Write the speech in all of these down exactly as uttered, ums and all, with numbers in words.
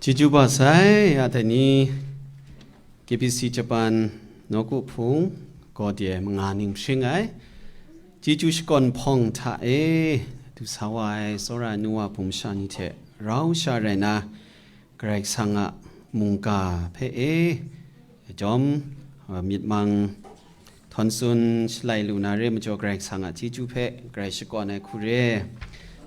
Chyeju ba sai, ya dai ni, K B C Japan nawku hpung, gaw de manga ning hpring ai, chyeju shakawn hpawng hta e, du sa wa ai tsawra ai nu wa hpung masha ni hte rau sha rai na, Karai Kasang a mungga hpe e, jawm, uh, myit mang htawn tsun shalai lu na re majaw, Karai Kasang a chyeju hpe grai shakawn ai hku re.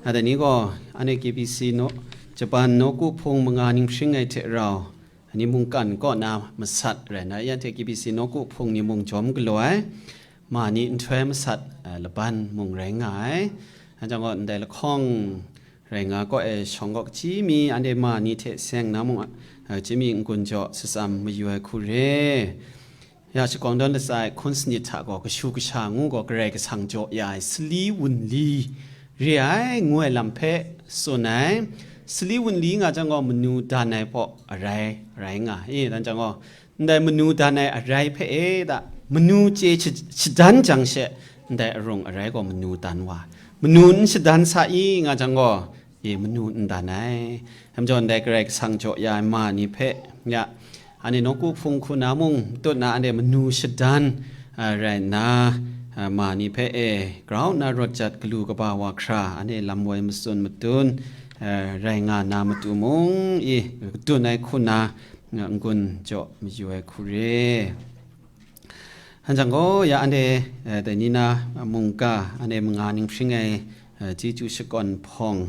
Ada ni gaw, anhte K B C naw, Japan nawku hpung manga ning hpring ai hte rau, ani mungkan kaw na masat rai na, ya hte K B C nawku hpung ni mung jawm galaw ai, ma ni nhtoi masat, uh, laban mung rai nga ai. Anhte gaw ndai lahkawng rai nga kaw e shawng kaw kachyi mi, anhte ma ni hte seng na mung, uh, chyami n-gun jaw shatsam mayu ai hku re. Ya shakawng dawn latsa ai hkun sanit hta gaw kashu kasha ngu gaw Karai Kasang jaw ya ai sali wunli re ai, ngu ai lam hpe tsun ai. Sali wunli nga jang gaw manu dan ai hpaw arai rai nga i, dan jang gaw, ndai manu dan ai arai hpe e da, manu chye shi-, shadan jang she, ndai arung arai gaw manu dan wa, manu n shadan sa i nga jang gaw, e manu n dan ai. Hkam jaw ndai Karai Kasang jaw ya ai ma ni hpe, ya, anhte nawku hpung hku na mung, tut na anhte manu shadan, a, rai nna, a, ma ni hpe e, grau nna rawt jat galu kaba wa hkra, anhte lam woi matsun matun, a, rai nga na matu mung, e, kadun ai hku na, a, n-gun jaw mayu ai hku re. Hkan jang gaw, ya anhte, eh, dai ni na mungga, anhte manga ning hpring ai, eh, chyeju shakawn hpawng,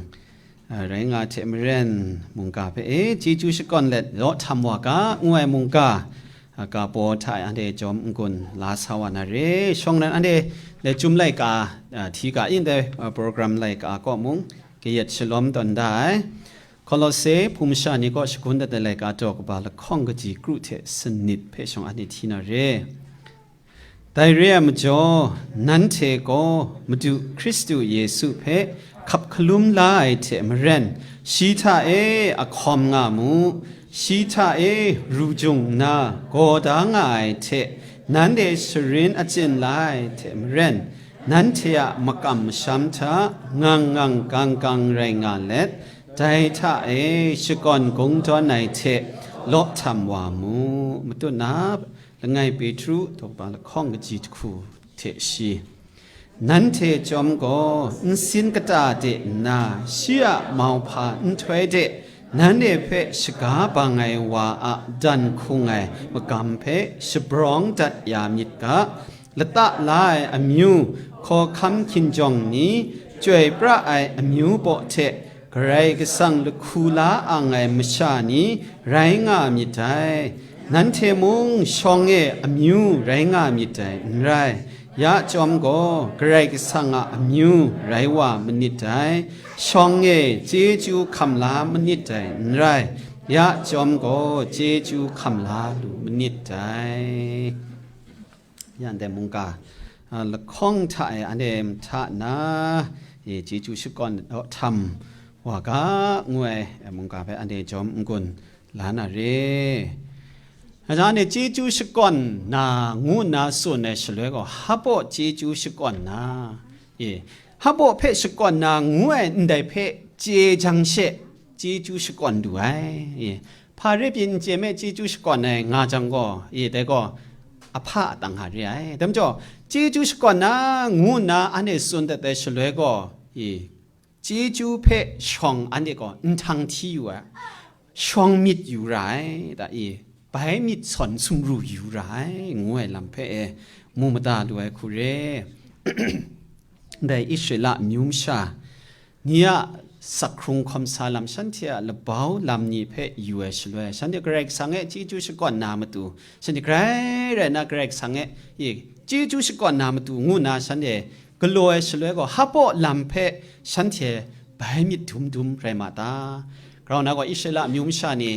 eh, rai nga hte maren, mungga hpe, eh, chyeju shakawn let law htam wa ga, ngu ai mungga, eh, ga baw hta e anhte jawm n-gun la sa wa na re. Shawng nnan anhte, le chyum laika, eh, hti ga, yin dai, eh, program laika kaw mung, kayat shalawm tawn da ai. Kolose hpung masha ni kaw shagun dat ai laika daw kaba lahkawng kaji kru hte sanit hpe shawng anhte hti na re. Dai re ai majaw, nanhte gaw Madu Hkristu Yesu hpe hkap hkalum la ai hte maren, shi hta e a hkawm nga mu, shi hta e ru jung nna gaw da nga ai hte, nanhte sharin achyin la ai hte maren, nanhte a makam masham hta ngang ngang gang gang rai nga let, dai hta e shakawn kungdawn ai hte law htam wa mu. Matut na, langai Petru, daw kaba lahkawng kaji jahku hte shi. Nanhte chyawm gaw nsin kata de nna, shi a mauhpa nhtoi de nanhte hpe shaga bang ai wa a dan hkung ai magam hpe shabrawng dat ya myit ga, lata la ai amyu, hkawhkam hkinjawng ni, chyoi pra ai amyu baw hte Karai Kasang lahku la ang ai masha ni rai nga myit dai. Nanhte mung shawng e amyu rai nga myit dai, n rai. Ya chyawm gaw, Karai Kasang a amyu rai wa manit dai. Shawng e chyeju hkam la manit dai, n rai. Ya chyawm gaw, chyeju hkam la lu manit dai. Ya ndai mungga, a, lahkawng hta e anhte mahta na, e, chyeju shakawn law htam wa ga, ngu ai, e, mungga hpe anhte jawm n-gun la na re. Aja anhte chyeju shakawn na, ngu nna tsun ai shaloi gaw, hpaw chyeju shakawn na, e, hpaw hpe shakawn na, ngu ai ndai hpe chye jang she, chyeju shakawn lu ai, e, hpa rai pyi n chye me chyeju shakawn ai nga jang gaw, e, dai gaw, ahpa a tang hta re ai. Dai majaw, chyeju shakawn na, ngu nna anhte tsun dat ai shaloi gaw, e, chyeju hpe shawng anhte gaw nhtang hti yu ai, shawng myit yu ra ai, da e, bai myit sawn sumru yu ra ai, ngu ai lam hpe e, mu mada lu ai hku re. Ndai Israela amyu masha ni a sakhkrung hkawm sa lam, shanhte a labau lam ni hpe yu ai shaloi, shanhte Karai Kasang e chyeju shakawn na matu, shanhte grai rai na Karai Kasang e, e, chyeju shakawn na matu ngu nna shanhte galaw ai shaloi gaw, hpaw lam hpe shanhte bai myit dum dum rai ma ta? Grau na gaw, Israela amyu masha ni,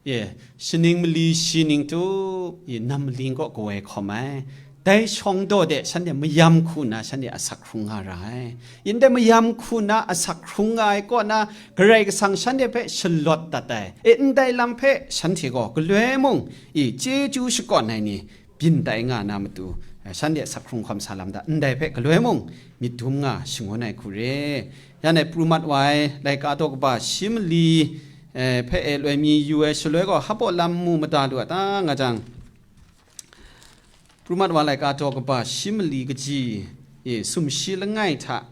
e, shaning mali shi ning tu, e, nam maling kaw kawoi hkawm ai. Dai shawng daw de shanhte mayam hku nna shanhte asak hkrung nga ra ai. Yin dai mayam hku nna asak hkrung nga ai kaw na, Karai Kasang shanhte hpe shalawt dat ai. E, ndai lam hpe shanhte gaw galoi mung, e, chyeju shakawn ai ni, byin tai nga na matu, eh, shanhte asak hkrung hkawm sa lam da, ndai hpe galoi mung myit dum nga shangun ai hku re. Ya ndai pru mat wa ai laika daw kaba shi mali, eh, hpe e loi mi yu ai shaloi gaw, hpaw lam mu mada lu a ta nga jang, Pru mat wa laika daw kaba shi mali kaji, e, sumshi langai hta,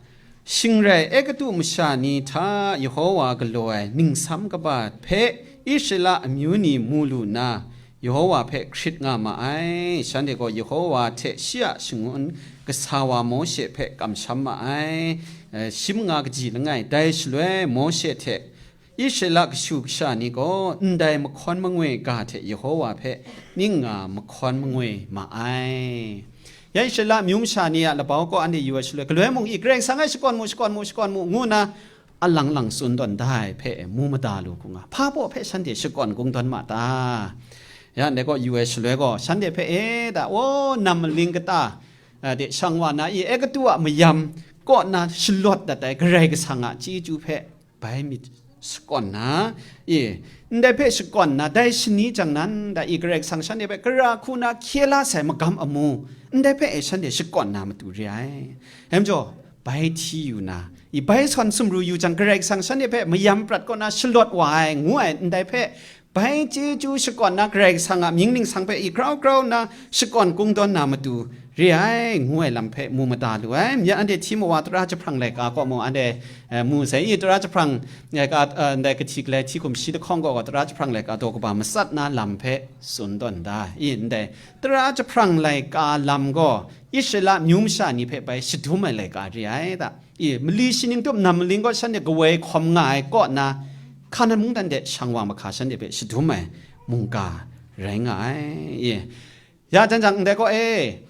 shing rai Egutu masha ni hta Yehowa galaw ai ningsam kaba hpe Israela amyu ni mu lu nna, Yehowa hpe hkrit nga ma ai. Shanhte gaw Yehowa hte shi a shangun kasa wa Mawshe hpe kamsham ma ai. Eh, shi manga kaji langai, dai shaloi Mawshe hte Israela kashu kasha ni gaw ndai mahkawn mangoi ga hte Yehowa hpe ning nga mahkawn mangoi ma ai. Ya Israela amyu masha ni a labau kaw anhte yu ai shaloi, galoi mung i, Karai Kasang e shakawn mu, shakawn mu, shakawn mu, ngu nna alang lang tsun tawn da ai hpe mu mada lu hku nga, hpa baw hpe shanhte shakawn kungdawn ma ta? Ya ndai kaw yu ai shaloi gaw, shanhte hpe e da, o, nam maling kata, a, de shang wa na i, Egutu a mayam kaw na shalawt dat ai Karai Kasang a chyeju hpe bai myit shakawn na, e, ndai hpe shakawn na, dai shani jang nan, da i Karai Kasang shanhte hpe gara hku na hkye la sai magam amu, ndai hpe e shanhte shakawn na matu re ai. Dai majaw, bai hti yu na, i bai sawn sumru yu jang, Karai Kasang shanhte hpe mayam prat kaw na shalawt wa ai, ngu ai, ndai hpe bai chyeju shakawn na Karai Kasang a mying ningsang hpe i grau grau nna shakawn kungdawn na matu re ai, ngu ai lam hpe mu mada lu ai. Myen anhte hti mawa tara jahprang laika kaw mung anhte, eh, mu sai i, tara jahprang, eh, ka, eh, ndai kahti galai hti hkum shi lahkawng gaw, tara jahprang laika daw kaba matsat na lam hpe tsun tawn da i, ndai tara jahprang laika lam gaw Israela amyu masha ni hpe bai shadum ai laika re ai da. I, mali shi ning tup nam maling gaw shanhte kawoi hkawm nga ai kaw na, Hkanan mungdan de shang wa mahka shanhte hpe shadum ai mungga rai nga ai. I, ya jan jang ndai kaw e,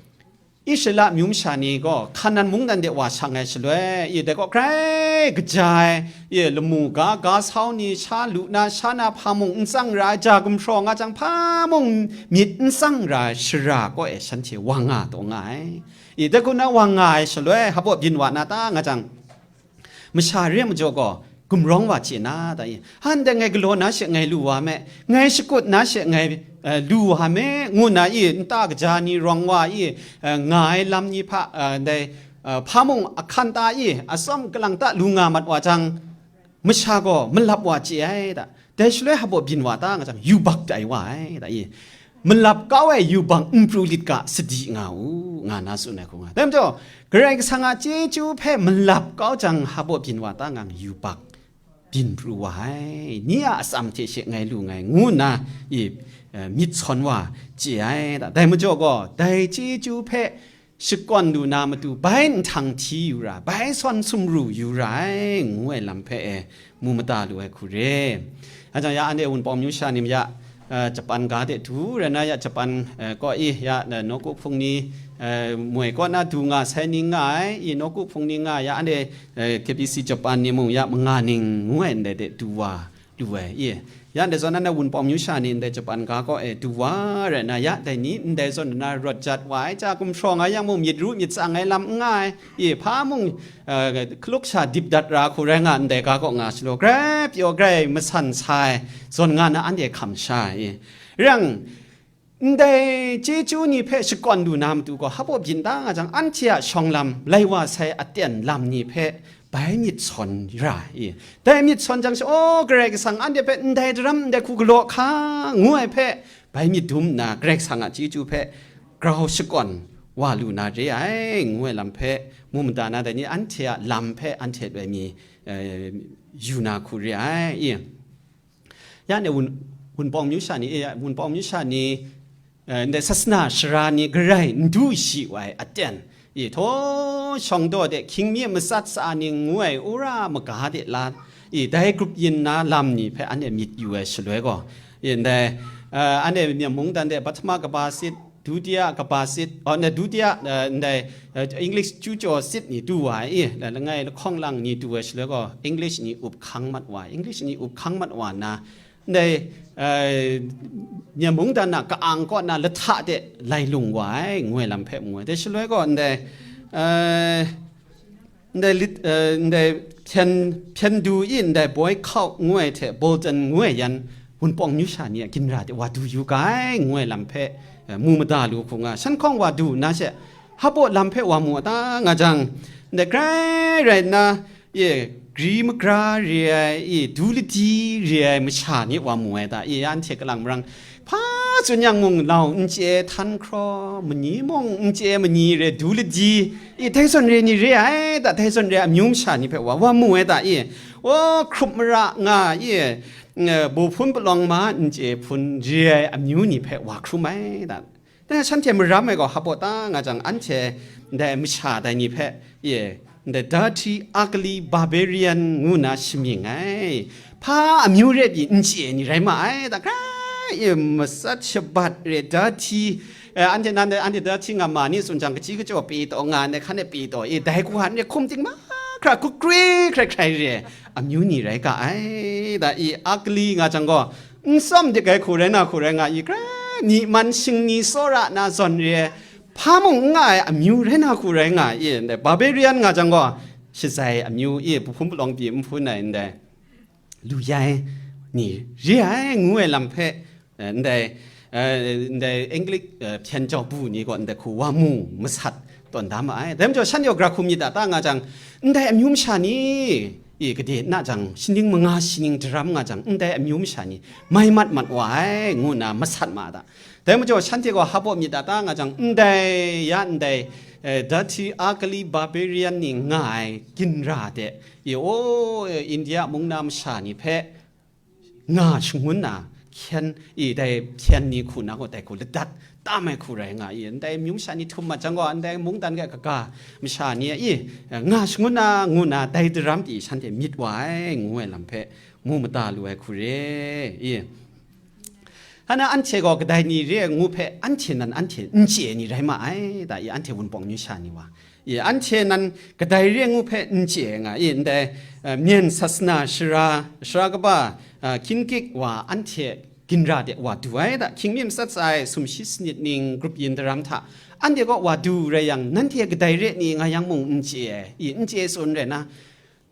Israela amyu masha ni gaw Hkanan mungdan de wa shang ai shaloi, i, dai kaw grai kaja ai, i, lamu ga, ga sau ni, sha lu na, sha na hpa mung n tsang ra ai, ja gumhpraw nga jang hpa mung myit n tsang ra ai shara kaw e shanhte wa nga taw nga ai. I, dai hku na wa nga ai shaloi, hpaw byin wa na ta nga jang, masha re ai majaw gaw, gumrawng wa chye na, da i, han dai ngai galaw na she ngai lu wa me, ngai shakut na she ngai, eh, lu wa me, ngu na i, nta kaja ni rawng wa i, eh, nga ai lam ni hpa, eh, dai, eh, hpa mung ahkan ta i, atsawm kalang ta lu nga mat wa jang, masha gaw malap wa chye ai da. Dai shaloi hpaw byin wa ta nga jang, yubak tai wa ai, da i, malap kau ai yubak n pru lit ga, sadi nga u, nga na tsun ai hku nga. Dai majaw, Karai Kasang a chyeju hpe malap kau jang, hpaw byin wa ta nga, yubak byin pru wa ai, ni a atsam hte she ngai lu ngai, ngu nna i, eh, myit sawn wa chye ai da. Dai majaw gaw, dai chyeju hpe shakawn lu na matu bai nhtang hti yu ra, bai sawn sumru yu ra ai, ngu ai lam hpe e mu mada lu ai hku re. Anhte ya, anhte Wunpawng amyu sha ni ma ya, eh, Japan ga de du rai na ya, Japan, eh, kaw i ya, eh, nawku hpung ni, eh, moi kaw na du nga sai ni nga ai, i nawku hpung ni nga ya, anhte, eh, K B C Japan ni mung ya, manga ning ngu ai ndai de du wa lu ai, i. Ya ndai zawn na, na Wunpawng amyu sha ni ndai Japan ga kaw e du wa rai na, ya dai ni ndai zawn na rawt jat wa ai, ja gumhpraw nga yang mung, myit ru myit tsang ai lam n nga ai, i, hpa mung, eh, hkaluk sha dip dat ra hku rai nga, ndai ga kaw nga shalaw, grai pyaw grai masan sa ai, zawn nga na anhte hkam sha ai, i. Rang, ndai chyeju ni hpe shakawn lu na matu gaw, hpaw byin ta nga jang, anhte a shawng lam, lai wa sai aten lam ni hpe bai myit sawn ra i. Dai myit sawn jang she, "O, Karai Kasang, anhte hpe ndai daram, ndai hku galaw hka," ngu ai hpe bai myit dum nna, Karai Kasang a chyeju hpe grau shakawn wa lu na re ai, ngu ai lam hpe mu mada na, dai ni anhte a lam hpe anhte loi mi, eh, yu na hku re ai i. Ya ndai Wun, Wunpawng amyu sha ni, eh, Wunpawng amyu sha ni, eh, ndai sasana sara ni garai n du shi wa ai aten, i, htaw shawng daw de hkying mi matsat sa ni ngu ai wora maga de la, i, dai grup yin na lam ni hpe anhte myit yu ai shaloi gaw, i, ndai, eh, anhte Myen mungdan de Pahtama kaba sit, Dutiya kaba sit, oh, na Dutiya, eh, ndai, eh, English chyu jaw sit ni du wa ai, i, la-, langai lahkawng lang ni du ai shaloi gaw, English ni up hkang mat wa ai, English ni up hkang mat wa na, ndai, eh, Myen mungdan a ka-ang kaw na lahta de lai lung wa ai, ngu ai lam hpe mu ai. Dai shaloi gaw, ndai, eh, ndai lit, eh, ndai hpyen, hpyen du i ndai Boy Khauk ngu ai hte Bolton ngu ai yan Wunpawng amyu sha ni a ginra de wa du yu ga ai, ngu ai lam hpe, eh, mu mada lu hku nga, shan hkawng wa du nna she, hpaw lam hpe wa mu a ta nga jang, ndai grai rai nna, ye, gri magra re ai, i, du ladi re ai masha ni wa mu ai ta, i, anhte kalang marang hpa tsun yang mung, lau n chye, htan hkraw, mani mung n chye, mani re, du ladi, i, dai zawn re ni re ai ta, dai zawn re ai amyu masha ni hpe wa, wa mu ai ta, i, o, hkrup mara nga, i, eh, bu hpun palawng ma n chye hpun re ai amyu ni hpe wa hkrum ai ta. Dai shanhte maram ai gaw hpaw ta nga jang, anhte ndai masha dai ni hpe, ye, ndai dirty, ugly, barbarian ngu nna shamying ai. Hpa amyu re pyi n chye ni rai ma ai, da hkrai, ye, matsat shabat re, dirty, eh, anhte nan dai, anhte dirty nga ma ni tsun jang, kaji kachyaw pye taw nga ndai, hkan e pye taw, e, dai hku hkan re hkum ting mahkra, kukri hkrai hkrai re, amyu ni rai ga ai, da, i, ugly nga jang gaw, n tsawm dik ai hku rai na hku rai nga i, grai, ni man shingni tsawra na zawn re ai, hpa mung n nga ai amyu rai na hku rai nga i, ndai barbarian nga jang gaw, shazai amyu i, bu hpun palawng pyi n hpun ai ndai, lu yai ni re ai ngu ai lam hpe, eh, ndai, eh, ndai English, eh, hpyen jau bu ni gaw ndai hku wa mu masat tawn da ma ai. Dai majaw, shanhte gaw gara hku myit a ta nga jang, ndai amyu masha ni, i, gade na jang, shaning manga shaning daram nga jang, ndai amyu masha ni mai mat mat wa ai, ngu nna masat ma a ta. Dai majaw, shanhte gaw hpaw myit a ta nga jang, ndai, ya ndai, eh, dirty, ugly, barbarian ni nga ai ginra de, i, o, eh, India mung na masha ni hpe, nga shangun na hkyen, i, dai hpyen ni hku na gaw dai hku ladat tam ai hku rai nga i, ndai amyu masha ni htum mat jang gaw, ndai mungdan ga kaga masha ni, i, nga shangun na ngu na dai daram pyi shanhte myit wa ai ngu ai lam hpe mu mada lu ai hku re, i. Hana anhte gaw kadai ni re ai ngu hpe anhte nan anhte n chye ai ni rai ma ai, da, i, anhte Wunpawng amyu sha ni wa. I, anhte nan kadai re ngu hpe n chye ai nga i, ndai, eh, Myen Sasana Sara, Sara kaba, eh, Kinggik wa anhte ginra de wa du ai da, hkying mi matsat tsa ai sumshi sanit ning grup yin daram hta, anhte kaw wa du rai yang, nanhte kadai re ni nga yang mung n chye ai, i, n chye tsun rai na,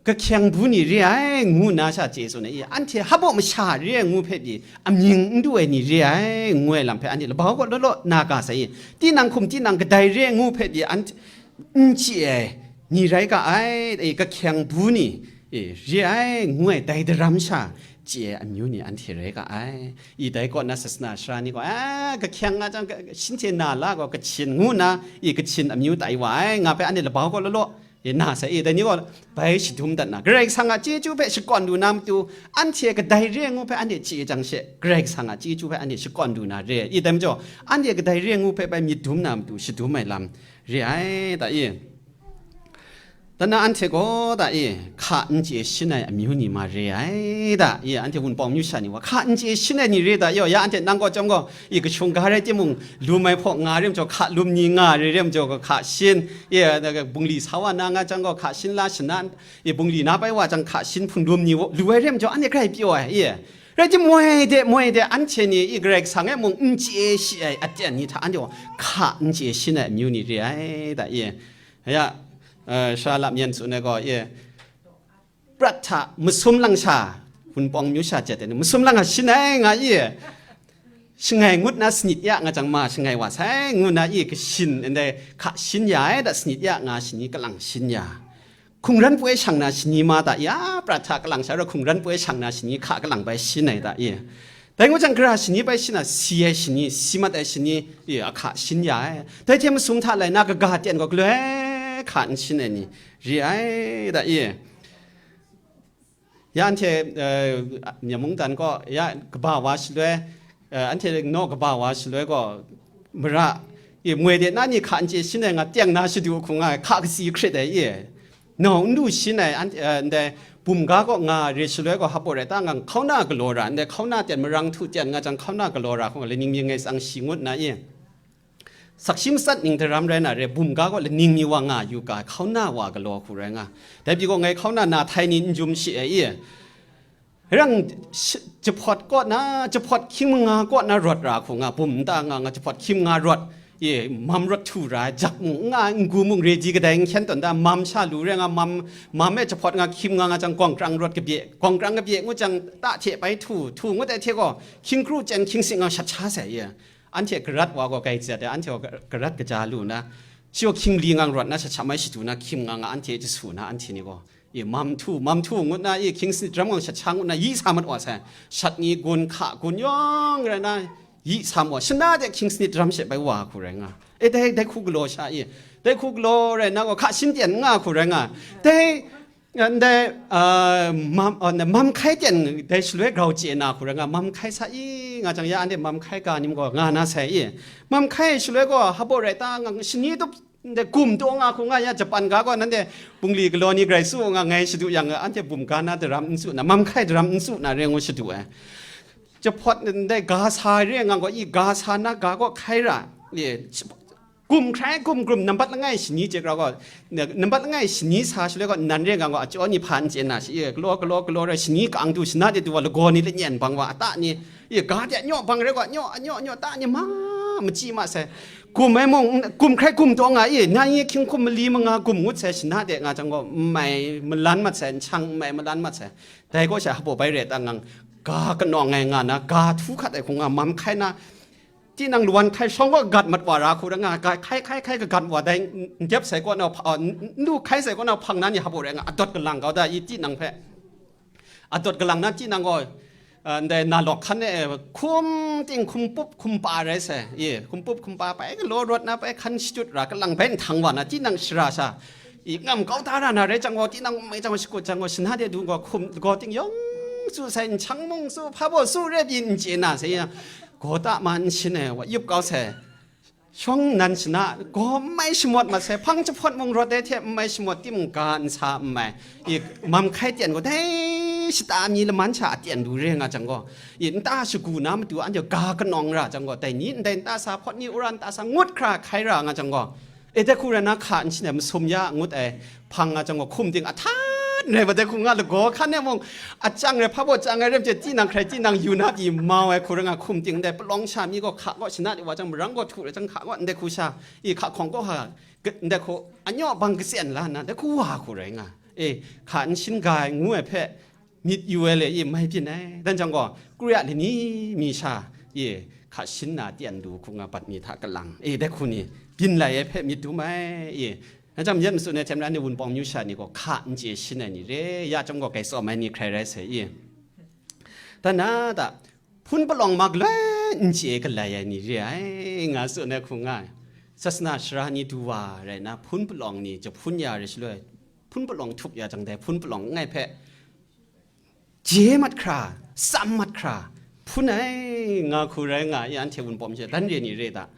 kahkyang bu ni re ai, ngu nna sha chye tsun ai, i, anhte hpaw masha re ai ngu hpe pyi amying n du ai ni re ai, ngu ai lam hpe anhte labau kaw law law na ga sai, i, tinang hkum tinang kadai re ai ngu hpe pyi anhte n chye ai ni rai ga ai, e, kahkyang bu ni, e, re ai, ngu ai, dai daram sha chye ai amyu ni anhte rai ga ai. I, dai kaw na Sasana Sara ni gaw, a, kahkyang nga jang, ka-, shinhte na la gaw Kachin ngu nna, i, Kachin amyu tai wa ai, nga hpe anhte labau kaw law law, e, na sai, e, dai ni gaw bai shadum dat na, Karai Kasang a chyeju hpe shakawn lu na matu, anhte kadai re ai ngu hpe anhte chye jang she, Karai Kasang a chyeju hpe anhte shakawn lu na re ai, i, dai majaw, anhte kadai re ai ngu hpe bai myit dum na matu shadum ai lam re ai, da, i. Dan na anhte gaw, da, i, hka n chye shin ai amyu ni ma re ai, da, i, anhte Wunpawng amyu sha ni wa, hka n chye shin ai ni re, da, yaw, ya anhte nang gaw chyawm gaw, i, kashung ga rai timung, lum ai hpaw nga re majaw, hka lum ni nga re re majaw, hka shin, i, bungli sa wa na nga jang gaw, hka shin la shana, i, bungli na bai wa jang, hka shin hpun lum ni lu ai re majaw, anhte grai pyaw ai, i. Rai timung, moi de, moi de, anhte ni, i, Karai Kasang e mung n chye shi ai aten ni hta, anhte gaw hka n chye shin ai amyu ni re ai, da, i. Ya, eh, Sara Lap Myen tsun ai gaw, e, prat hta masum lang sha, Wunpawng amyu sha jet ai ni, masum lang sha shin ai nga i, shangai ngut na sanit ya nga jang ma shangai wa sai, ngu na i, kashin, ndai hka shin ya ai da, sanit ya nga shani kalang shin ya. Hkungran poi shang na shani ma da, ya, prat hta kalang sha rau hkungran poi shang na shani hka kalang bai shin ai da, i. Dai ngu jang, gara shani bai shin na, si ai shani, si mat ai shani, i, a hka shin ya ai. Dai hte masum hta lai na kaga ten gaw galoi hka n shin ai ni re ai da, i. Ya anhte, eh, Myen mungdan gaw, ya, kaba wa shaloi, eh, anhte naw kaba wa shaloi gaw, mara, i, moi de na ni hka n chye shin ai nga, teng na shadu hku nga ai, hka katsi hkrit ai, i. Nau n lu shin ai, an, eh, ndai bum ga kaw nga re shaloi gaw hpaw rai ta nga, hkauna galaw ra, ndai hkauna ten marang htu ten nga jang, hkauna galaw ra hku nga, laning mi ngai tsang shi ngut na i. Sakshi matsat ning daram rai na re, bum ga kaw laning mi wa nga yu ga, hkauna wa galaw hku rai nga. Dai pyi gaw ngai hkauna na htai ni n jum shi ai i. Rang sh-, jahpawt kaw na, jahpawt hkying manga kaw na rawt ra hku nga, bum nta nga nga jahpawt hkying manga rawt, ye, mam rawt htu ra ai, jak mung n nga ai, n-gu mung redi kadai n hkyen tawn da, mam sha lu re nga, mam, mam e jahpawt nga hkying manga nga jang, gawng krang rawt kabye, gawng krang kabye ngut jang, ta hte bai htu, htu ngut ai hte gaw, hkying kru chyen hkying sing nga shat sha sai, ye. Anhte garat wa gaw grai zat ai, anhte gaw garat kaja lu na, shi gaw hkying li ngang rawt na, shat sha mai shadu na, hkying manga nga anhte jasu na, anhte ni gaw, I, mam htu, mam htu ngut na, i, hkying sanit daram gaw shat sha ngut na, yi sa mat wa sai. Shat ni gun, hka gun yawng rai na, yi sa mat wa. Shana de hkying sanit daram she bai wa hku rai nga. E, dai, dai hku galaw sha, i. Dai hku galaw rai na gaw, hka shin ten nga hku rai nga. Dai, ndai, a, mam, a, mam hkai ten dai shaloi grau chye na hku rai nga. Mam hkai sa i nga jang, ya anhte mam hkai ga ni gaw nga na sai, i. Mam hkai shaloi gaw, hpa baw rai ta nga, shani tup, ndai gum taw nga hku nga ya, Japan ga gaw nanhte bungli galaw ni grai tsu nga ngai shadu yang, anhte bum ga na daram n tsu na, mam hkai daram n tsu na, re ngu shadu ai. Jahpawt ndai ga sa re nga gaw, i ga sa na ga gaw hkai ra, e, gum hkrai gum grum, nambat langai shani chye grau gaw, nambat langai shani sa shaloi gaw, nan re nga gaw, achyaw ni hpa n chye na shi, e, galaw, galaw, galaw rai, shani kang du, shana de du wa, lagaw ni lanyen bang wa, ata ni, i, ga de anyaw bang rai gaw, anyaw, anyaw, anyaw, ta ni ma, machyi ma sai. Gum ai mung, gum hkrai gum taw nga i, na i hkying hkum mali manga gum ngut sai shana de nga jang gaw, n mai malan mat sai, n shang n mai malan mat sai. Dai gaw sha hpa baw bai re ta ngang, ga kanawng ai nga na, ga htu hkat ai hku nga, mam hkai na, tinang lawan hkai shawng gaw gat mat wa ra hku ra nga, ga hkai, hkai, hkai kagat wa dai, n dep sai kaw na hpa-, n, n lu hkai sai kaw na hpang na ni hpa baw re nga, adawt galang kau da i tinang hpe. Adawt galang na tinang gaw, a, ndai na lawk hkan e, hkum ting hkum pup hkum pa rai sai, i, hkum pup hkum pa bai galaw rawt na bai hkan shachyut ra, kalang bai nhtang wa na, tinang shara sha, i, ngam kau da ra na rai jang gaw, tinang mai jang gaw, shakut jang gaw, shana de du gaw, hkum gaw ting yawng tsu sai, n shang mung tsu, hpa baw tsu re pyi n chye na sai, ya, gaw ta ma n shin ai, wa yup kau sai. Shawng nan shana gaw n mai shamawt mat sai, hpang jahpawt mung rawt ai hte n mai shamawt, tim ga n sa n mai. I, mam hkai ten gaw, dai shata mi laman sha a ten lu re nga jang gaw, i, nta shagu na matu anhte ga kanawng ra jang gaw, dai ni ndai nta sa, hpawt ni ura nta sa, ngut hkra hkai ra nga jang gaw, e, dai hku rai na hka n shin ai, masum ya ngut ai, hpang nga jang gaw, hkum ting ahtan rai, wa dai hku nga lagaw hkan e mung, achang rai, hpa baw chang ai rai hte, tinang hkrai tinang yu na pyi mau ai hku rai nga, hkum ting ndai palawng sha mi gaw hka gaw, shana de wa jang, marang gaw htu rai jang hka gaw, ndai hku sha, i, hka hkawng gaw ha, ga-, ndai hku, anyaw bang katsen la nna, dai hku wa hku rai nga, e, hka n shin ga ai ngu ai hpe, myit yu ai le, i, mai byin ai. Dan jang gaw, Korea lani mi sha, i, hka shin na tian du hku nga bat mi hta kalang, e, dai hku ni, byin lai ai hpe myit dum ai, i, Anhte myit matsun ai hte maren ni Wunpawng myu sha ni gaw hka n chye shin ai ni re, ya chyawm gaw grai tsawm ai ni hkrai rai sai i. Dan na ta, hpun palawng mak loi n chye galai ai ni re ai, nga tsun ai hku nga ai. Sasana sara ni du wa rai na, hpun palawng ni jahpun ya re shaloi, hpun palawng htup ya jang dai, hpun palawng langai hpe, je mat hkra, tsam mat hkra, hpun ai nga hku rai nga i, anhte Wunpawng she dan re ni re ta?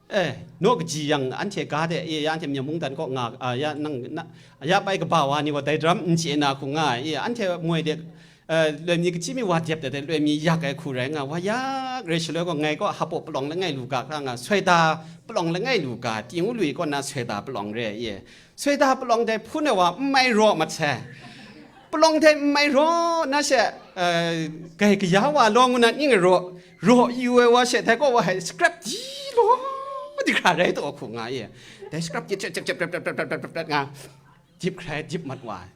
E, naw kaji yang anhte ga de, e, ya anhte Myen mungdan kaw nga, a, ya nang, na, ya bai kaba wa ni gaw dai daram n chye na hku nga ai, e, anhte moi de, e, loi mi kachyi mi wa dep de, de loi mi yak ai hku rai nga, wa yak rai shaloi gaw, ngai gaw hpaw palawng langai lu ga hkra nga, soida palawng langai lu ga, ting u lui kaw na soida palawng re, e, Soida palawng dai hpun ai wa n mai raw mat sai. Palawng dai n mai raw na she, eh, gai kaya wa lawng ngu na ning raw, raw yu ai wa she, dai kaw wa hai scrap di law di hkra rai taw hku nga i. Dai scrap di cep, cep, cep, cep, cep, cep, cep, cep, cep nga. Dip hkrai dip mat wa ai.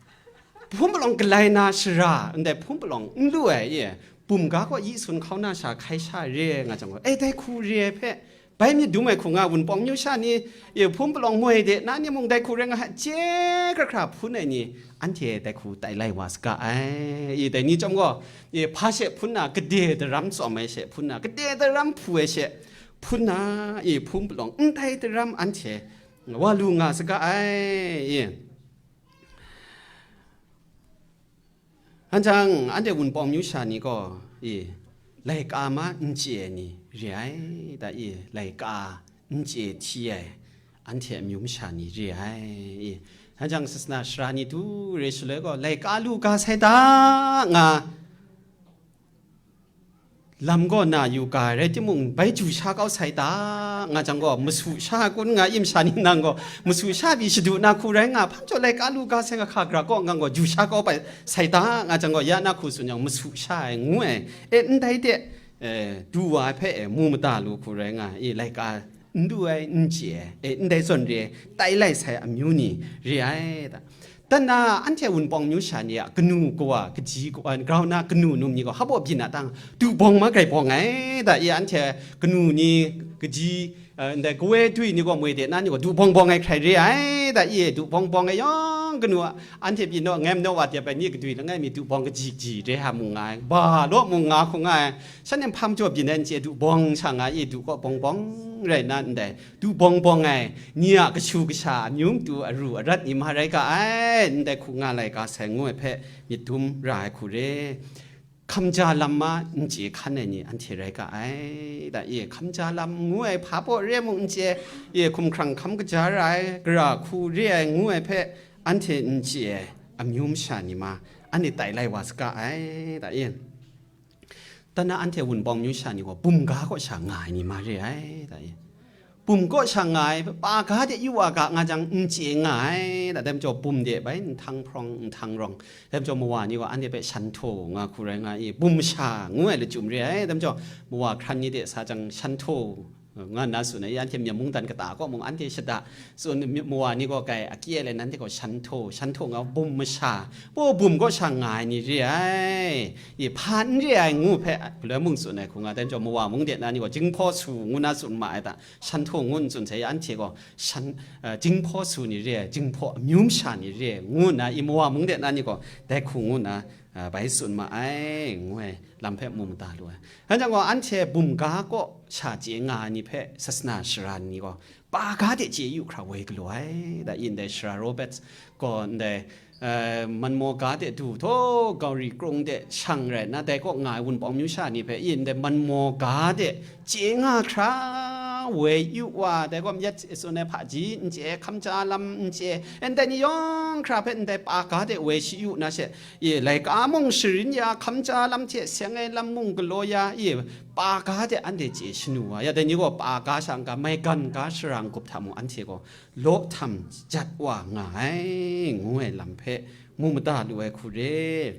Hpun palawng galai na shara, ndai hpun palawng n lu ai i. Bum ga kaw yi sun hkau na sha hkai sha re nga jang gaw, e, dai hku re ai hpe, bai myit dum ai hku nga Wunpawng myu sha ni, e, hpun palawng moi de, na ni mung dai hku rai nga, je hkra hkra hpun ai ni, anhte dai hku tai lai wa saga ai. E, dai ni chyawm gaw, e, hpa she hpun na, kade daram tsawm ai she hpun na, kade daram hpu ai she hpun na, e, hpun palawng ndai daram anhte wa lu nga saga ai. E. Anhte jang, anhte Wunpawng myu sha ni gaw, e, laika ma n chye ai ni re ai, da, e, laika n chye hti ai, anhte amyu masha ni re ai, e. Anhte jang, sasana sara ni du re shaloi gaw, laika lu ga sai da nga, lam gaw na yu ga rai timung, bai ju sha kau sai ta, nga jang gaw, masu sha kun nga im sha ni nang gaw, masu sha pyi shadu na hku rai nga, hpang jaw laika lu ga sai nga, hka gara kaw nga gaw, ju sha kau bai sai ta, nga jang gaw, ya na hku tsun yang, masu sha ai, ngu ai, e, ndai de, e, du wa ai hpe, e, mu mada lu hku rai nga, e, laika n lu ai, n chye ai, e, ndai zawn re ai, tai lai sai amyu ni re ai ta. Dan na, anhte Wunpawng myu sha ni a kanu kawa, kaji kawa, grau na kanu num ni gaw, hpa baw byin a tang, du bawng ma grai bawng ai, da, i, anhte kanu ni, kaji eh, ndai kawe dwi ni gaw moi de na ni gaw du bawng bawng ai hkrai re ai, da i, du bawng bawng ai yawng kanu, anhte pyi naw, ngem naw wa dep ai ni kadwi langai mi du bawng kaji ji re ha mu nga ai, ba law mu nga hku nga ai, shan nem hpa majaw byin ai n chye, du bawng sha nga i, du kaw bawng bawng rai nna ndai, du bawng bawng ai ni a kashu kasha, amyu matu, aru arat ni ma rai ga ai, ndai hku nga laika sai ngu ai hpe myit dum ra ai hku re. Hkamja lam ma n chye hkan ai ni anhte rai ga ai, da e, hkamja lam ngu ai hpa baw re mung n chye, e, hkumhkrang hkam kaja ra ai, gara hku re ai ngu ai hpe anhte n chye ai amyu masha ni ma, anhte tai lai wa saga ai, da e. Dan na anhte wunpawng amyu sha ni gaw bum ga kaw sha nga ai ni ma re ai, da e. Bum kaw sha nga ai, pa ga de yu wa ga nga jang n chye nga ai, da, dai majaw bum de bai nhtang hprawng, nhtang rawng, dai majaw mawa ni gaw anhte hpe shan htaw nga hku rai nga i, bum masha ngu ai lachyum re ai, dai majaw mawa hkran ni de sa jang shan htaw nga nna tsun ai, anhte myit mungdan kata kaw mung anhte shada tsun, mawa ni gaw kai akye le nanhte gaw shan htaw, shan htaw nga bum masha, paw bum kaw sha nga ai ni re ai, i, hpa n re ai ngu hpe galoi mung tsun ai hku nga, dai majaw mawa mung de na ni gaw jinghpaw su ngu na tsun ma ai ta, shan htaw ngu n tsun sai, anhte gaw shan, eh, jinghpaw su ni re ai, jinghpaw amyu masha ni re ai, ngu nna i mawa mung de na ni gaw dai hku ngu nna, eh, bai tsun ma ai, ngu ai lam hpe mu mada lu ai. Anhte gaw anhte bum ga kaw sha chye nga ai ni hpe sasana sara ni gaw, pa ga de chye yu hkra woi galaw ai, da i ndai sara Robert gaw ndai, eh, manmaw ga de du htaw, Gauri krung de shang rai nna, dai kaw nga ai wunpawng amyu sha ni hpe, i ndai manmaw ga de chye nga hkra woi yu wa, dai gaw myit tsun ai hpaji n chye, hkamja lam n chye, ndai ni yawng hkra hpe ndai pa ga de woi shi yu na she, i, laika mung sharin ya, hkamja lam hte seng ai lam mung galaw ya, i, pa ga de anhte chye shanu wa, ya dai ni gaw pa ga sha n ga, maigan ga sara n-gup hta mung anhte gaw law htam jat wa nga ai, ngu ai lam hpe mu mada lu ai hku re.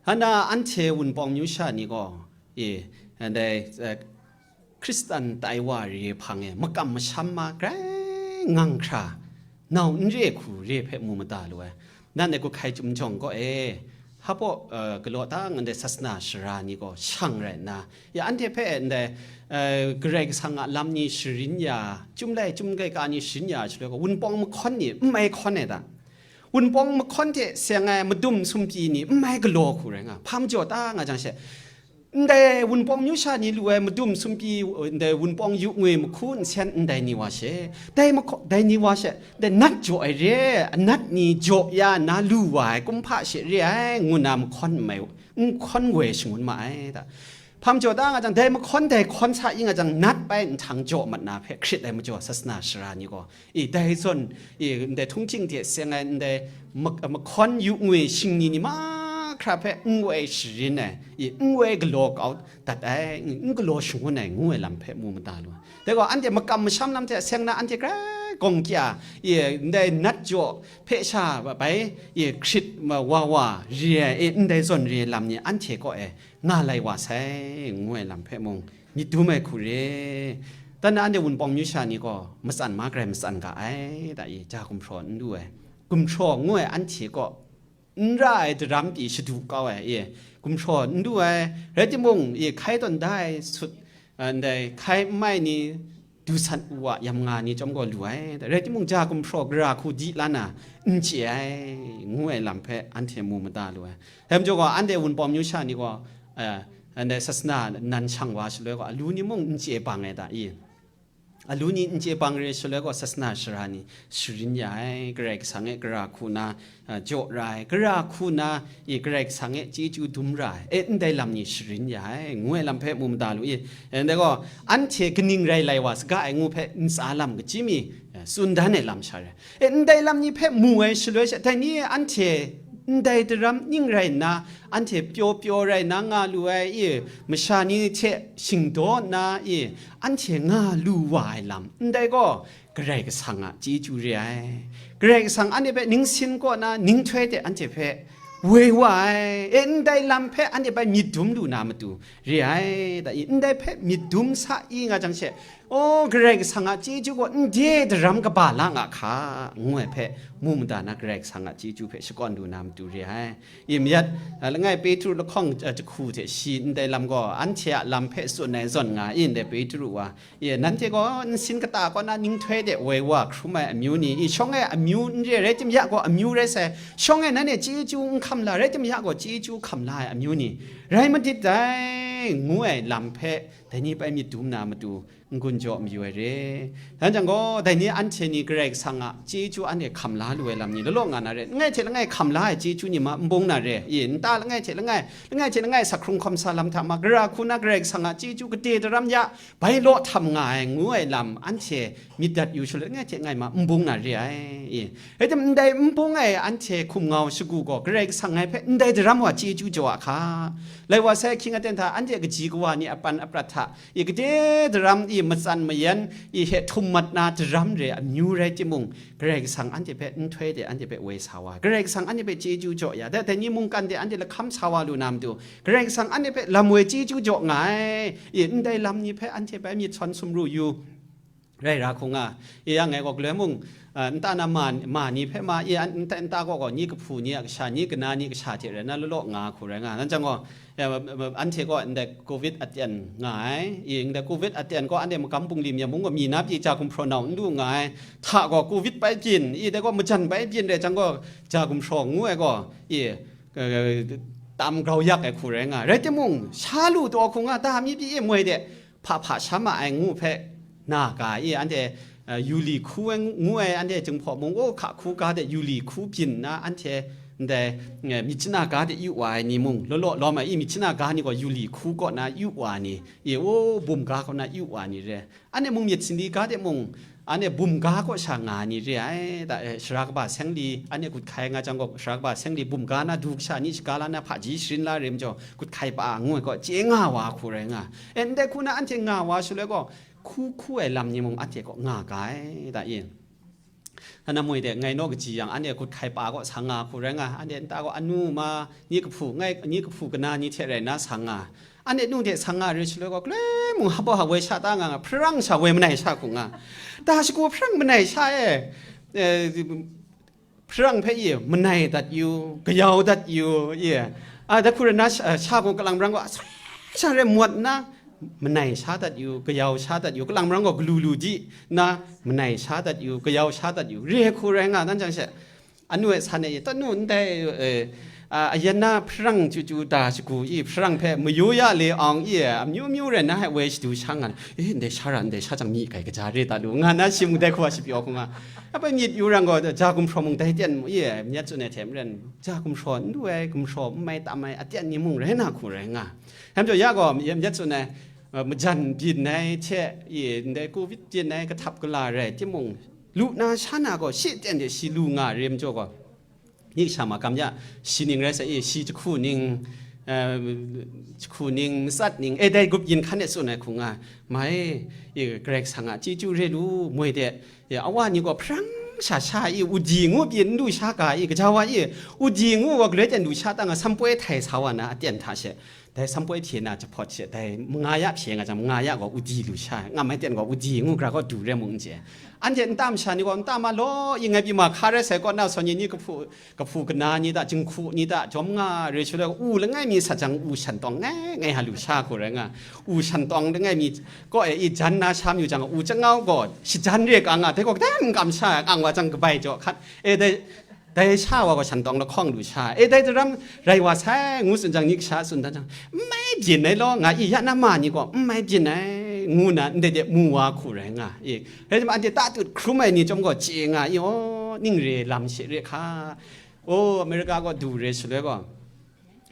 Hana anhte wunpawng amyu sha ni gaw, e, ndai, eh, Hkristan tai wa re hpang e makam masham ma grai ngang hkra, nau n re hku re hpe mu mada lu ai. Nan e, Guhkai Chyum Jawng kaw e, hpa baw, eh, galaw ta nga ndai sasana sara ni gaw shang rai nna, ya anhte hpe ndai, eh, Karai Kasang a lam ni sharin ya, Chyum Lai Chyum Kaika ni sharin ya shaloi gaw, wunpawng mahkawn ni n mai hkawn ai ta? Wunpawng mahkawn hte seng ai madum sumpyi ni n mai galaw hku rai nga, hpa majaw ta nga jang she, ndai wunpawng amyu sha ni lu ai madum sumpyi, ndai wunpawng yu ngwi mahku nsen ndai ni wa she, dai mahkaw-, dai ni wa she, dai nat jaw ai re, anat ni jaw ya nna lu wa ai kumhpa she re ai, ngu nna mahkawn n mai, n hkawn woi shangun ma ai ta? Hpa majaw ta nga jang, dai mahkawn dai hkawn sa i nga jang, nat bai nhtang jaw mat na hpe hkrit ai majaw, sasana sara ni gaw, i, dai zawn, i, ndai htunghking hte seng ai ndai ma-, mahkawn yu ngwi shingni ni mahkra hpe n woi sharin ai, i, n woi galaw kau dat ai, n galaw shangun ai, ngu ai lam hpe mu mada lu ai. Dai gaw, anhte makam masham lam hte seng na anhte grai gawng kya, i, ndai nat jaw hpe sha bai, i, hkrit ma-, wa wa re ai, i, ndai zawn re ai lam ni anhte kaw e nga lai wa sai, ngu ai lam hpe mung myit dum ai hku re. Dan na anhte wunpawng amyu sha ni gaw matsan ma grai matsan ga ai, da i, ja gumhpraw n lu ai, gumhpraw ngu ai anhte kaw n ra ai daram pyi shadu kau ai, e, gumhpraw n lu ai, rai timung, e, hkai tawn da ai sut, a, ndai hkai n mai ni, du san u wa yam nga ni chyawm gaw lu ai, rai timung, ja gumhpraw gara hku di la na n chye ai, ngu ai lam hpe anhte mu mada lu ai. Dai majaw gaw, anhte wunpawng amyu sha ni gaw, eh, ndai sasana nan shang wa shaloi gaw, alu ni mung n chye bang ai ta i? Alu ni n chye bang re shaloi gaw, sasana sara ni sharin ya ai, Karai Kasang e gara hku na, a, jaw ra ai, gara hku na, i, Karai Kasang e chyeju dum ra ai, e, ndai lam ni sharin ya ai, ngu ai lam hpe mu mada lu i? E, ndai gaw, anhte kaning rai lai wa saga ai ngu hpe ntsa lam kachyi mi, e, tsun dan ai lam sha rai. E, ndai lam ni hpe mu ai shaloi she, dai ni anhte ndai daram ning rai nna, anhte pyaw pyaw rai nna nga lu ai i, masha ni hte shingdaw nna i, anhte nga lu wa ai lam, ndai gaw Karai Kasang a chyeju re ai. Karai Kasang anhte hpe ningsin kaw na ninghtoi de anhte hpe woi wa ai. E, ndai lam hpe anhte bai myit dum lu na matu re ai, da i? Ndai hpe myit dum sa i nga jang she, O, Karai Kasang a chyeju gaw ndai daram kaba la nga hka, ngu ai hpe, mu mada na Karai Kasang a chyeju hpe shakawn lu na matu re ai. I mayat, a, langai Petru lahkawng, a, jahku hte shi ndai lam gaw, anhte a lam hpe tsun ai zawn nga i, ndai Petru wa, i, nanhte gaw nsin kata kaw na ninghtoi de woi wa hkrum ai amyu ni, i, shawng e amyu n re rai tim ya gaw amyu rai sai, shawng e nan e chyeju n hkam la rai tim ya gaw chyeju hkam la ai amyu ni, rai madit dai, ngu ai lam hpe, dai ni bai myit dum na matu, n-gun jaw mayu ai re. Dan jang gaw, dai ni anhte ni Karai Kasang a chyeju anhte hkam la lu ai lam ni law law nga na re, langai hte langai hkam la ai chyeju ni ma n bung na re, i, nta langai hte langai, langai hte langai sak hkrung hkawm sa lam hta ma, gara hku na Karai Kasang a chyeju gade daram ya, bai law htam nga ai, ngu ai lam anhte myit dat yu shaloi, langai hte langai ma n bung na re ai, i. Rai tim, ndai n bung ai anhte hkum ngau shagu gaw, Karai Kasang ngai hpe ndai daram wa chyeju jaw a hka. Lai wa sai, ahkying aten hta anhte kaji kawa ni apan aprat hta, i, gade daram, i, matsan mayan, i, he htum mat na daram re amyu rai timung, Karai Kasang anhte hpe nhtoi de anhte hpe woi sa wa, Karai Kasang anhte hpe chyeju jaw ya, dai, dai ni mungkan de anhte lahkam sa wa lu na matu, Karai Kasang anhte hpe lam woi chyeju jaw nga ai, i, ndai lam ni hpe anhte bai myit sawn sumru yu. Rai ra hku nga, i yang ngai gaw galoi mung, a, nta na ma, ma ni hpe ma, i an, nta, nta gaw gaw, ni kahpu ni a kasha, ni kana ni kasha hte rai na law law nga hku rai nga. Nan jang gaw, ya, ma, ma, anhte gaw ndai covid aten nga ai, i ndai covid aten gaw anhte magam bungli mya mung gaw mi na pyi ja gumhpraw nau n lu nga ai, hta gaw covid bai byin, i dai gaw majan bai byin rai jang gaw, ja gumhpraw ngu ai gaw, i, eh, tam grau yak ai hku rai nga. Rai timung, sha lu taw hku nga, ta mi pyi e moi de, hpa hpa sha ma ai ngu hpe, na ga e anhte, eh, yu li hku ai ngu ai, anhte Jinghpaw mung, o, hka hku ga de yu li hku byin nna, anhte ndai, eh, myit chana ga de yu wa ai ni mung, law law lawm ai, i myit chana ga ni gaw yu li hku kaw na yu wa ni, i, o, bum ga kaw na yu wa ni re. Anhte mung myit singli ga de mung, anhte bum ga kaw sha nga ni re ai, da, eh, sara kaba seng li, anhte kut hkai nga jang gaw, sara kaba seng li bum ga na du kasha ni shaga la na hpaji sharin la re majaw, kut hkai pa ngu ai gaw, chye nga wa hku rai nga. E, ndai hku na anhte nga wa shaloi gaw, hku hku ai lam ni mung anhte kaw nga ga ai, da, i. Hana moi de, ngai naw kaji yang, anhte kut hkai pa kaw sa nga hku rai nga, anhte nta gaw anu ma, ni kahpu, ngai, ni kahpu kana ni hte rai na sa nga. Anhte nu de sa nga re shaloi gaw, galoi mung hpa hpa woi sha ta nga nga, hparang sha woi manai sha hku nga. Da shagu hparang manai sha e, eh, hparang hpe i, manai dat yu, kayau dat yu, i, a, da hku rai na sha, sha gaw kalang marang gaw, asa sha rai mwat nna, manai sha dat yu, kayau sha dat yu, kalang marang gaw galu lu di nna, manai sha dat yu, kayau sha dat yu, re hku rai nga, nan jang she, anu e san e, tanu ndai, eh, a, ayan na hparang chyu chyu da shagu i, hparang hpe mayu ya le awng i, amyu myu rai na ai woi shadu sha nga, e, ndai sha ra, ndai sha jang myi kai kaja re ta lu, nga na shi mung dai hku wa shapyaw hku nga. Apai myit yu rang gaw, ja gumhpraw mung dai ten mu i, myit tsun ai hte maren, ja gumhpraw n lu ai, gumhpraw n mai tam ai, aten ni mung rai na hku rai nga. Hkam jaw ya gaw, myit tsun ai, eh, majan byin ai hte, i, ndai covid byin ai, kahtap kala rai timung, lu na sha na gaw, shi ten de shi lu nga re majaw gaw, ni kasha makam ya, shi ning rai sa i, shi jahku ning, eh, jahku ning, matsat ning, e dai gup yin hkan e tsun ai hku nga, mai, i, Karai Kasang a chyeju re lu, moi de, i, awa ni gaw hparang sha sha i, udi ngu pyi n lu sha ga i, gaja wa i, udi ngu wa galoi ten lu sha ta nga, sampoi htai sa wa na aten hta she, dai sampoi hpye na jahpawt she, dai manga ya hpye nga jang, manga ya gaw udi lu sha, nga mai ten gaw udi ngu gra gaw du re mung n chye. Anhte nta masha ni gaw nta ma law i ngai pyi ma hka rai sai kaw na, sawn ni ni kahpu, kahpu kana ni ta, jinghku ni ta, jawm nga re shaloi, u langai mi sat jang, u shantawng ngai ngai ha lu sha hku rai nga, u shantawng langai mi kaw e i jan na sha mayu jang, u changau gaw shajan re ka nga, dai gaw kadai n kam sha, kang wa jang kabai jaw hkat, e dai, dai sha wa gaw shantawng lahkawng lu sha, e dai daram rai wa sai, ngu tsun jang, ni kasha tsun dan jang, n mai byin ai law, nga i ya na ma ni gaw, n mai byin ai, ngu na ndai de mu wa hku rai nga i, rai timung, anhte tatut hkrum ai ni chyawm gaw chye nga i, aw, ning re lam she re hka, o, America gaw du re shaloi gaw,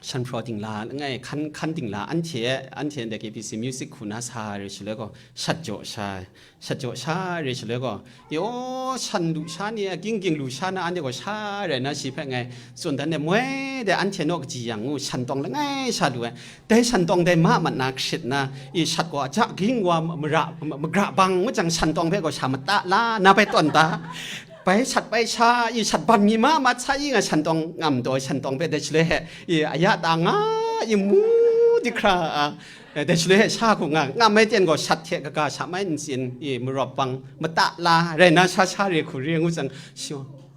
shan hpraw dingla langai, hkan, hkan dingla, anhte, anhte ndai K B C music hku na sa re shaloi gaw, shat jaw sha, shat jaw sha re shaloi gaw, yaw, shan lu sha ni, ging ging lu sha na, anhte gaw sha rai na, shi hpe ngai tsun dan de, moi de, anhte naw kaji yang ngu, shantawng langai sha lu ai. Dai shantawng dai ma mat na hkrit na, i shat gaw aja ging wa mara, magra bang ngu jang, shantawng hpe gaw sha mata la, na bai tawn ta. Bai shat bai sha, i shat ban mi ma mat sa i nga, shantawng ngam taw, shantawng hpe dai shaloi he, i aya ta nga, i mu Di hkra a, dai shaloi sha hku nga, nga mai ten gaw shat hte kaga sha mai ntsin i marawp bang mata la rai na sha sha re hku re ngu tsang, shi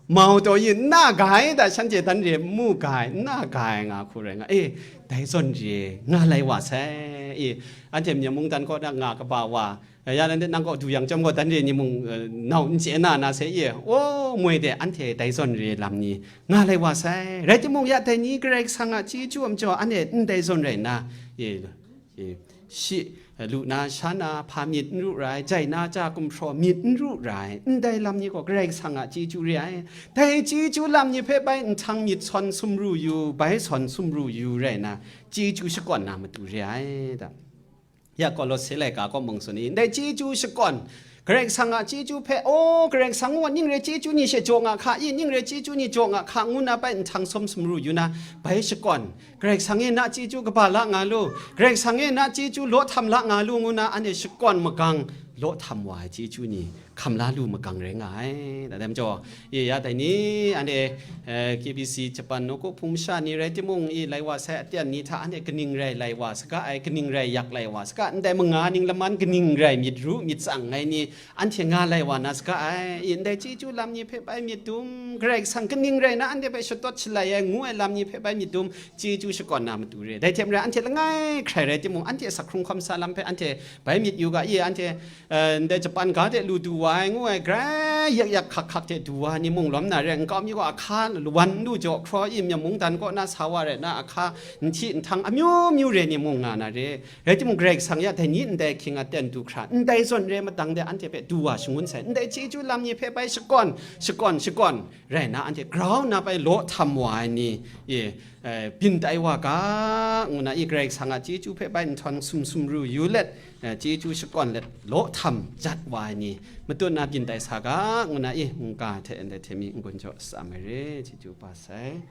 mau taw yin na ga ai da, shanhte dan re mu ga ai, na ga ai nga hku rai nga, e, dai zawn re nga lai wa sai i, anhte myen mungdan kaw na nga kaba wa, ya nan de nang kaw du yang chyawm gaw dan re ni mung, eh, nau n chye na na sai i, o moi de anhte dai zawn re lam ni nga lai wa sai. Rai timung, ya dai ni Karai Kasang a chyeju a majaw anhte ndai zawn rai nna, e, e, shi, lu na, sha na, hpa myit n ru rai, jai na, ja gumhpraw myit n ru rai, ndai lam ni gaw Karai Kasang a chyeju re ai. Dai chyeju lam ni hpe bai nhtang myit sawn sumru yu, bai sawn sumru yu rai na, chyeju shakawn na matu re ai da. Ya Kolose laika kaw mung tsun i, ndai chyeju shakawn, Karai Kasang a chyeju hpe, o, Karai Kasang gaw ning re chyeju ni she jaw nga hka i, ning re chyeju ni jaw nga hka ngu na bai nhtang sawn sumru yu na, bai shakawn, Karai Kasang e na chyeju kaba la nga lu, Karai Kasang e na chyeju law htam la nga lu ngu na, anhte shakawn magang law htam wa ai chyeju ni hkam la lu magang rai nga ai. Dai majaw, e, ya dai ni, anhte, eh, K B C Japan nawku hpung masha ni rai timung, i, lai wa sai aten ni hta anhte kaning rai lai wa saga ai, kaning rai yak lai wa saga, ndai manga ning laman kaning rai myit ru myit tsang ai ni, anhte nga lai wa na saga ai, i, ndai chyeju lam ni hpe bai myit dum, Karai Kasang kaning rai na anhte hpe shadawt shalai ai ngu ai lam ni hpe bai myit dum, chyeju shakawn na matu re. Dai hte maren anhte langai hkrai rai timung, anhte sak hkrung hkawm sa lam hpe anhte bai myit yu ga, i, anhte, eh, ndai Japan ga de lu du wa ai ngu ai, grai yak yak hkak hkak de du wa ni mung lawm na re, nkau mi gaw ahka wan n lu jaw hkraw i, myen mungdan kaw na sa wa rai na, ahka nhti nhtang amyu myu re ni mung nga na re. Rai timung, Karai Kasang ya dai ni ndai hkying aten du hkra, ndai zawn re madang de anhte hpe du wa shangun sai, ndai chyeju lam ni hpe bai shakawn, shakawn, shakawn rai na, anhte grau na bai law htam wa ai ni, e, eh, byin tai wa ga, ngu na i, Karai Kasang a chyeju hpe bai nhtang sum sumru yu let, eh, chyeju shakawn let law htam jat wa ai ni, matut na byin tai sa ga, ngu na i, ngu ga hte ndai hte mi n-gun jaw sa ai re, chyeju pa sai.